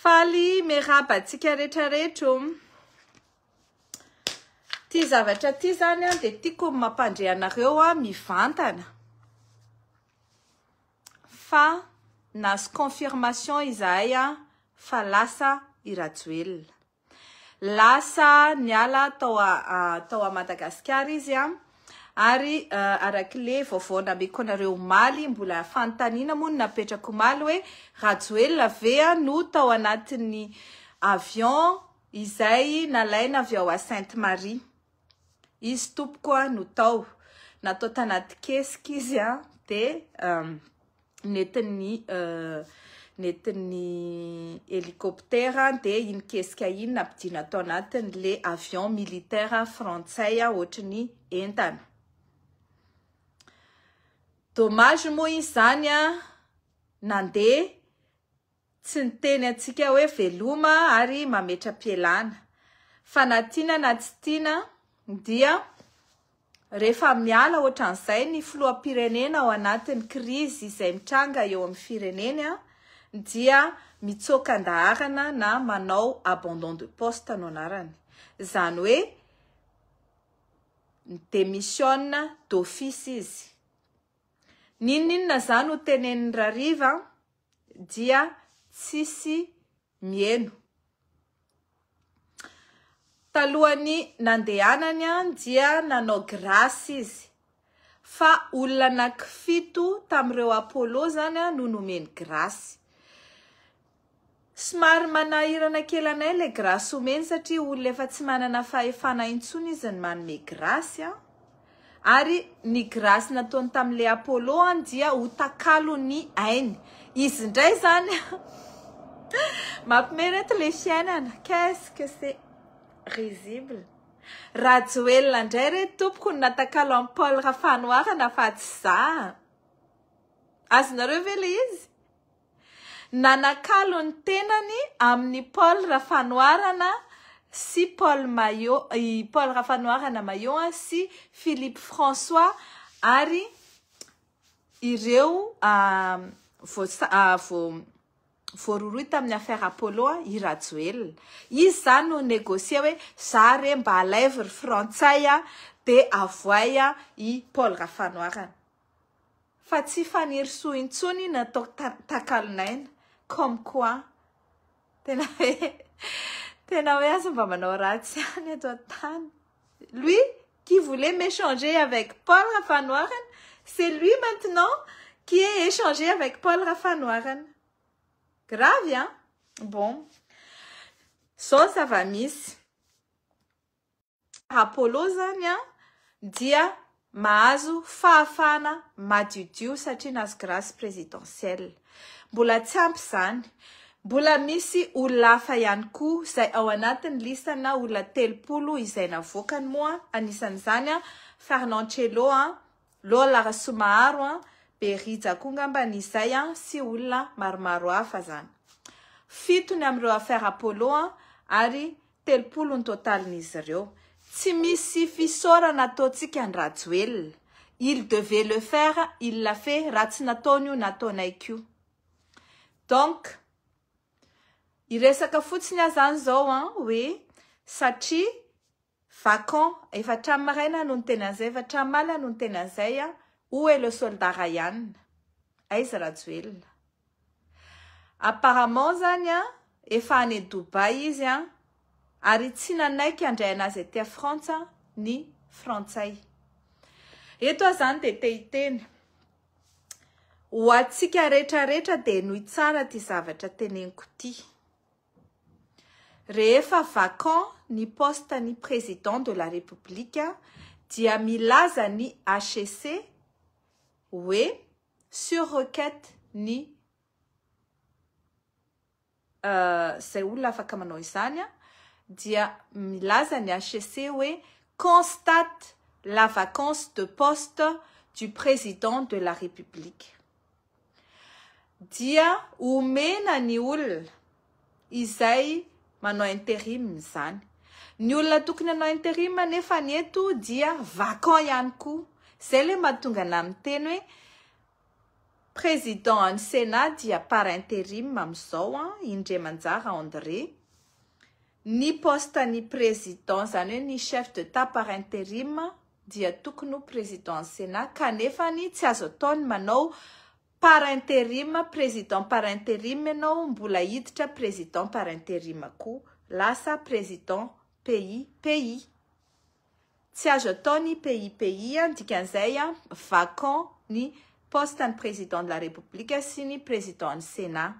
Faly miarahaba antsika rehetrarehetra ô. Ty zavatra ty zany an dia tiako ny mampandre anareo an mivantana fa nahazo confirmation izahay an fa lasa i Rajoelina. Lasa niala tao tao a Madagasikara izy an ary arak'le vaovao nameko anareo omaly, mbola fanontaniana moa no napetrako omaly hoe Rajoelina ve no tao anatin'ny avion izay nalaina avy ao a Sainte Marie. Izy tompoko no tao. Natao tanaty kesika izy an dia nentin'ny nentin'ny hélicoptère dia iny kesika iny nampidina tao anatin'le avion militaire frantsay ohatry ny entana. Dommage moa izy zany an nandeha tsy niteny antsika hoe veloma ary mametra-pialana. Fa na tiana na tsy tiana dia rehefa miala ohatran'izay ny filoham-pirenena ao anatin'ny krizy izay mitranga eo amin'ny fireneny dia mitsoaka an-daharana na manao abandon de poste no anarany. Izany hoe démissionne d'office izy. N'inon'inona izany ho tenenin'i Rariva dia tsisy mieno. Talohan'ny nandehanany dia nanao grâce izy fa olona anankifito tamin'ireo Apollo zany no nomeny grâce. Somary manahirana kely anay ilay grâce omeny satria olona efa tsy manana fahefana intsony izy ny manome grâce an. Ary ny grâce nataony tamin'ilay Apollo an dia ho takalon'ny ainy. Izy indray zany mampime reto ilay fiainana. Qu'est-ce que c'est risible. Rajoelina indray re tompoko no natakalo an'i Paul Rafanoharana fa tsy za. Azonareo ve ilay izy? Nanakalo ny tenany amin'i Paul Rafanoharana sy Paul Maillot, i Paul Rafanoharana Maillot sy Philippe François ary ireo voarohirohy tamin'ny affaire Apollo i Rajoelina. Izy izany no négocier hoe za re mba alaivo ry frantsay dia avoay i Paul Rafanoharana. Fa tsy Fanirisoa intsony natao takalon'aina. Comme quoi. Tena hoe tena hoe aza mba manao ratsy ihany eto an-tany. Lui qui voulait m'échanger avec Paul Rafanoharana, c'est lui maintenant qui est échangé avec Paul Rafanoharana. Grave, hein? Bon. Zao zava-misy. Apollo zany an dia mahazo fahafahana madiodio satria nahazo grâce présidentielle. Mbola tsy ampy izany. Mbola misy olona hafa ihany koa izay ao anatin'ny listana olona 30 izay navoakany moa anisan'izany an Fernand Cello an, Lola Rasoamaharo an, Berija koa angambany izay an sy olona maromaro hafa zany. Fito ny amin'ireo affaire Apollo an ary 30 ny totalin'izy ireo. Tsy misy fisaorana ataontsika an'i Rajoelina. Il devait le faire, il l'a fait, raha tsy nataony io nataonay koa. Donc, hiresaka fotsiny aho zany zao an hoe satria vacant efa hatramin'ny maraina no niteny an'izay, efa hatramin'ny omaly no niteny an'izay an, où est le soldat Ryan? Aiza Rajoelina? Apparemment zany an, efa any Dubaï izy an, ary tsy nanaiky handray anazy aty Frantsa ny frantsay. Eto aho zany dia te hiteny. Ho antsika rehetrarehetra dia henoy tsara ty zavatra teneniko ty. Rehefa vacant ny poste ny président de la République dia milaza ny HCC hoe sur requête ny zay olona afaka manao izany a dia milaza ny HCC hoe constate la vacance de poste du président de la République. Dia omena ny olona izay manao intérim zany. Ny olona tokony hanao intérim nefa ny eto dia vacant ihany koa. Zay le mahatonga ana miteny hoe Président an'ny Sénat dia par intérim amin'izao a, Indremanjara André. Ny poste ny président, zany hoe ny chef d'État par intérim, dia tokony ho président ny Sénat, kanefa ny tsy azo atao ny manao par intérim, président par intérim ianao mbola hiditra président par intérim koa, lasa président pays pays. Tsy azo atao ny pays pays a, dikan'izay a vacant ny poste ny président de la République sy ny président ny Sénat.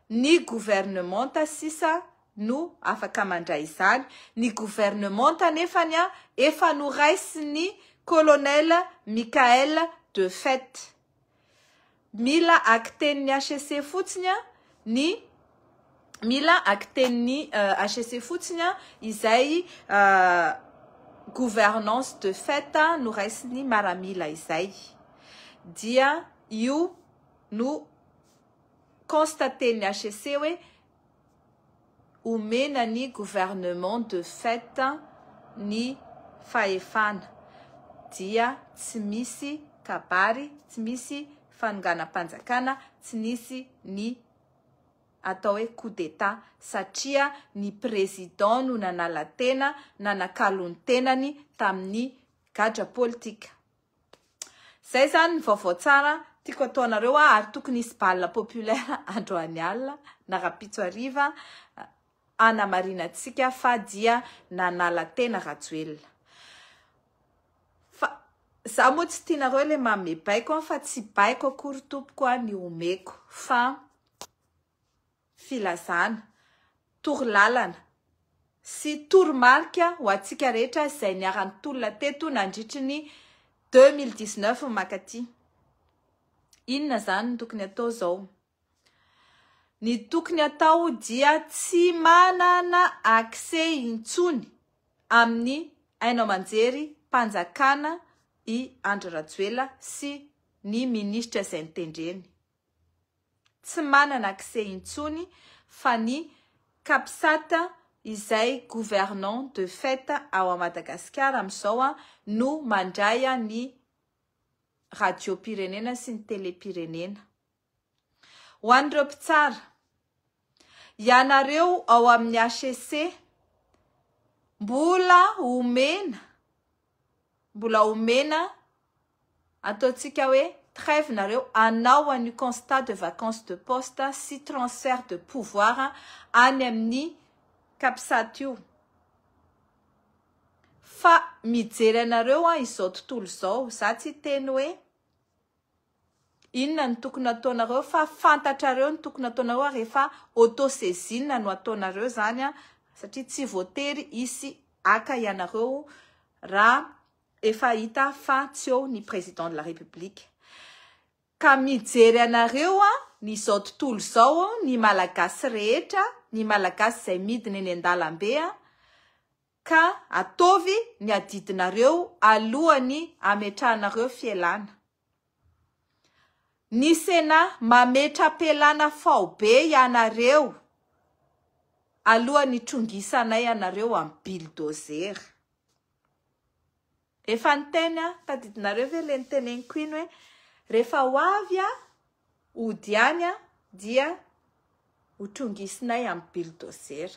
Ny gouvernement sisa no afaka mandray izany. Ny gouvernement nefany a efa noraisiny colonel Michael de fait. Mila acten'ny HCC fotsiny a, ny mila acten'ny HCC fotsiny a izay gouvernance de fait noraisiny maramila izay. Dia io no constaten'ny HCC hoe omena ny gouvernement de fait ny fahefana, dia tsy misy kabary, tsy misy fanonganam-panjakana, tsy nisy ny atao hoe coup d'État, satria ny président no nanala tena, nanakalo ny tenany tamin'ny gadra politika. Zay zany ny vaovao tsara tiako ataonareo a, ary tokony hisy bal populaire androany alina na rapitso hariva anamarinatsika fa dia nanala tena Rajoelina. Fa za moa tsy tianareo le manome baiko, fa tsy baiko akory tompoko a ny omeko, fa filazana, torolalana sy toromarika ho antsika rehetra izay niara-nitolona teto nandritry ny 2019 makaty. Inona zany ny tokony atao zao? Ny tokony atao dia tsy manana accès intsony amin'ny haino aman-jery mpanjakana i Andry Rajoelina sy ny ministra izay nitendreny. Tsy manana accès intsony, fa ny CAPSAT izay gouvernant de fait ao Madagasikara amin'izao a no mandray ny radio-pirenena sy ny télé-pirenena. Ho an'ireo mpitsara, ianareo ao amin'ny HCC, mbola omena ataontsika hoe trêve nareo anao an'io constat de vacance de poste sy transfert de pouvoir any amin'ny CAPSAT io, fa mijery anareo a izao tontolo izao. Za tsy teny hoe inona ny tokony ataonareo, fa fantatrareo ny tokony ataonareo rehefa autosaisine no ataonareo zany a, satria tsy voatery isy aka ianareo raha efa hita fa tsy eo ny président de la République. Ka mijery anareo a ny zao tontolo izao, ny Malagasy rehetra, ny Malagasy izay midina eny an-dalambe a, ka ataovy ny adidinareo alohany ametrahanareo fialana. Ny Sénat, mametra-pialana faobe ianareo alohan'ny trongisanay anareo amin'ny bulldozer. Efa niteny a, tadidinareo ve le niteneniko iny hoe rehefa ho avy a ody any a dia ho trongisinay amin'ny bulldozer?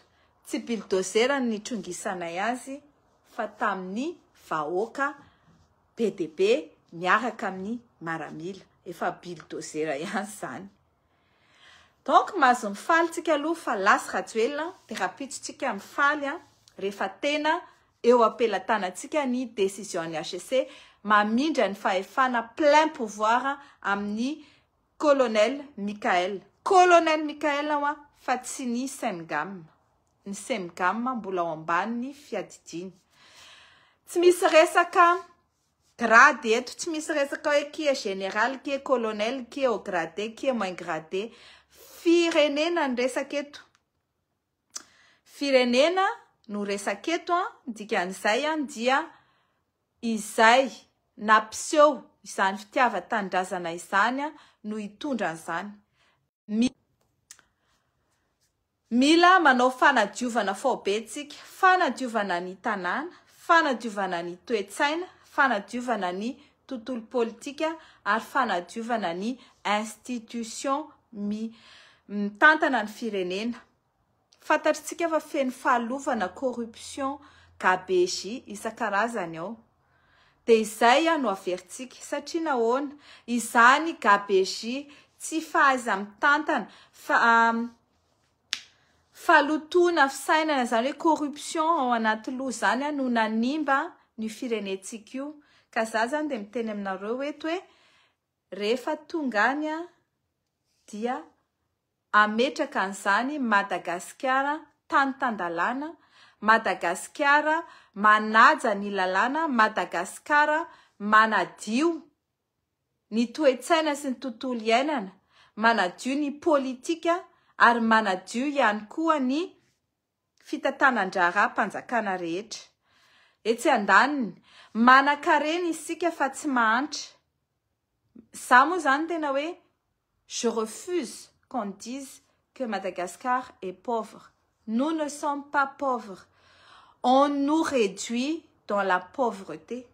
Tsy bulldozer ny trongisanay azy, fa tamin'ny vahoaka be dia be miaraka amin'ny maramila, efa bulldozer ihany zany. Donc mahazo mifaly tsika aloha fa lasy Rajoelina, de rapitsotsika mifaly a rehefa tena eo am-pelatanantsika ny décision ny HCC mamindra ny fahefana plein pouvoir amin'ny colonel Michael, colonel Michael ao a, fa tsy ny CEMGAM. Ny CEMGAM mbola ao ambany fiadidiny. Tsy misy resaka grade eto, tsy misy resaka hoe qui est général, qui est colonel, qui est haut gradé, qui est moins gradé. Firenena ny resaka eto, firenena no resaka eto a. Dikan'izay a dia izay nampiseho izany fitiavan-tanindrazana izany a no hitondra an'izany. Mila manao fanadiovana faobe-tsika, fanadiovana ny tanàna, fanadiovana ny toe-tsaina, fanadiovana ny tontolo politika ary fanadiovana ny institution mitantana ny firenena. Fantatritsika fa feno fahalovana, corruption, gabegie isan-karazany ao. Dia izay no averintsika. Satria nahoana? Izany gabegie, tsy fahaiza-mitantana, fa fahalotoana fisainana, izany hoe corruption ao anaty loha izany no nanimba ny firenentsika io. Ka za zany dia miteny aminareo eto hoe rehefa tonga any dia ametraka an'izany Madagasikara tany tan-dalàna, Madagasikara manaja ny lalàna, Madagasikara manadio ny toe-tsaina sy ny tontolo iainana, manadio ny politika ary manadio ihany koa ny fitantanan-draharaham-panjakana rehetra. Etsy andaniny, manan-karena isika fa tsy mahantra. Za moa zany tena hoe je refuse qu'on dise que Madagascar est pauvre. Nous ne sommes pas pauvres. On nous réduit dans la pauvreté.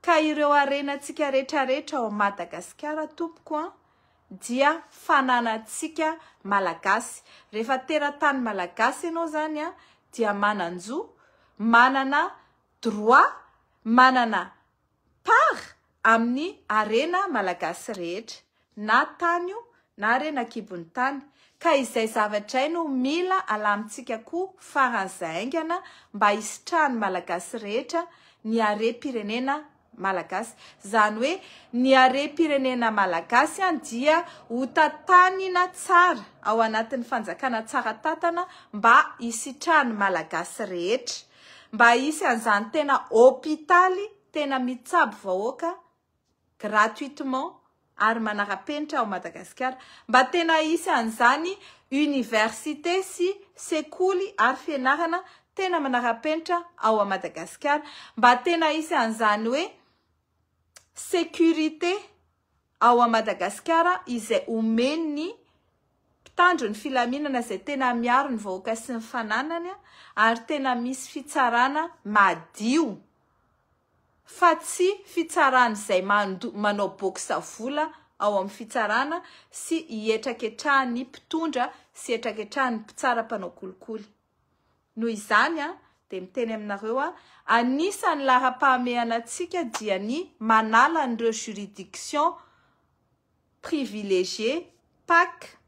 Ka ireo harenantsika rehetrarehetra ao Madagasikara tompoko dia fananantsika malagasy. Rehefa teratany malagasy ianao zany dia manan-jo, manana droit, manana part amin'ny harena malagasy rehetra. Na tany io, na harena an-kibon'ny tany. Ka izay zavatra no mila alamintsika koa faran'izay haingana mba hisitrahan'ny malagasy rehetra ny harem-pirenena malagasy. Izany hoe ny harem-pirenena malagasy dia ho tantanina tsara ao anatin'ny fanjakana tsara tantana mba hisitrahan'ny malagasy rehetra. Mba hisy an'izany tena hopitaly tena mitsabo vahoaka gratuitement ary manara-penitra ao Madagasikara. Mba tena hisy an'izany université sy sekoly ary fianarana tena manara-penitra ao Madagasikara. Mba tena hisy an'izany hoe sécurité ao Madagasikara izay omen'ny mpitandro ny filaminana izay tena miaro ny vahoaka sy ny fananany ary tena misy fitsarana madio. Fa tsy fitsarana izay manao box vola ao amin'ny fitsarana sy hihetraketrahan'ny mpitondra sy hihetraketrahan'ny mpitsara mpanao kolikoly. Noho izany dia miteny aminareo anisan'ny laharam-pahamehana antsika dia ny manala an'ireo juridiction privilégiée, PAC,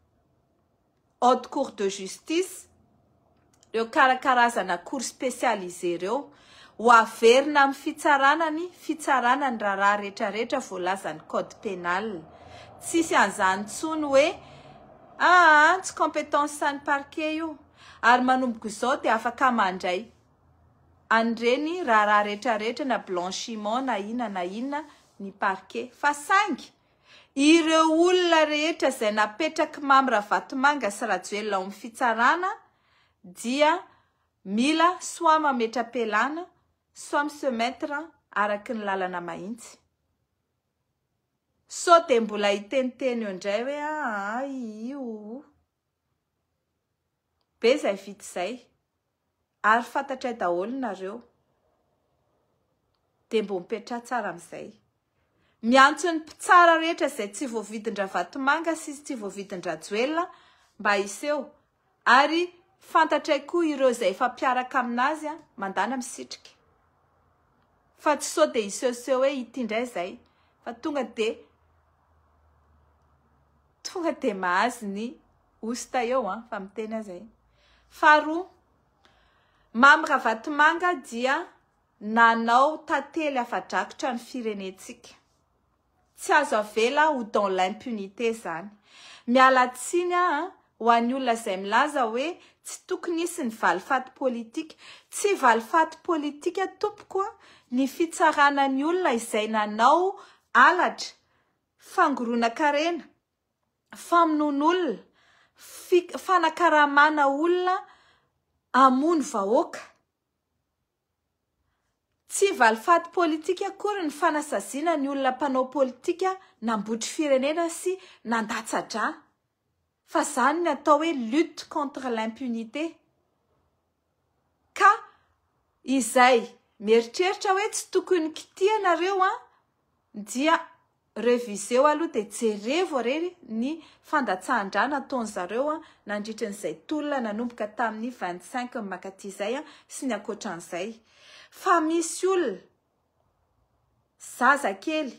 haute cour de justice, ireo karakarazana cour spécialisée ireo. Ho averina amin'ny fitsarana ny fitsarana ny raharaha rehetrarehetra voalazan'ny code pénal. Tsisy an'izany intsony hoe tsy compétence ny parquet io. Ary manomboka izao dia afaka mandray an'ireny raharaha rehetrarehetra na blanchiment na inona na inona ny parquet. Fa saingy ireo olona rehetra izay napetraky Mamy Ravatomanga sy Rajoelina ao amin'ny fitsarana dia mila soit mametra-pialana, soit se mettre araky ny lalana mahitsy. Sao dia mbola hiteniteny eo indray hoe io be izay vita izay ary fantatray daholo nareo. Dia mbo mipetraha tsara amin'izay. Miantso ny mpitsara rehetra izay tsy voavidin-dRavatomanga sy tsy voavidin-dRajoelina mba hiseho. Ary fantatray koa ireo izay efa mpiaraka aminazy mandana misitrika. Fa tsy sao dia hisehoseho hoe ity indray izay. Fa tonga dia mahazo ny osta eo fa miteny aza e. Faharoa, Mamy Ravatomanga dia nanao tantely afa-drakotra ny firenentsika. Tsy azo avela ho dans l'impunité zany. Miala tsiny ho an'ny olona izay milaza hoe tsy tokony hisy ny valifaty politika. Tsy valifaty politika tompoko ny fitsarana ny olona izay nanao halatra, fangoronan-karena, famonoan'olona, fanakaramana olona hamono vahoaka. Tsy valifaty politika akory ny fanasaziana ny olona mpanao politika nambotry firenena sy nandatsa-drà. Fa zany ny atao hoe lutte contre l'impunité. Ka izay mieritreritra hoe tsy tokony kitihanareo. Dia reviseo aloha, de jerevo arery ny fandatsahan-drà nataony zareo nandritra n'izay tolona nanomboka tamin'ny 25 makaty zay sy ny akoatran'izay, fa misy olona zazakely,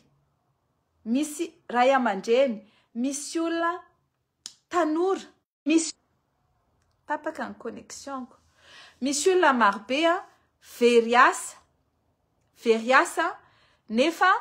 misy ray aman-dreny, misy olona tanora, misy tapaka ny connexion-ko, misy olona marobe very asa, very asa, nefa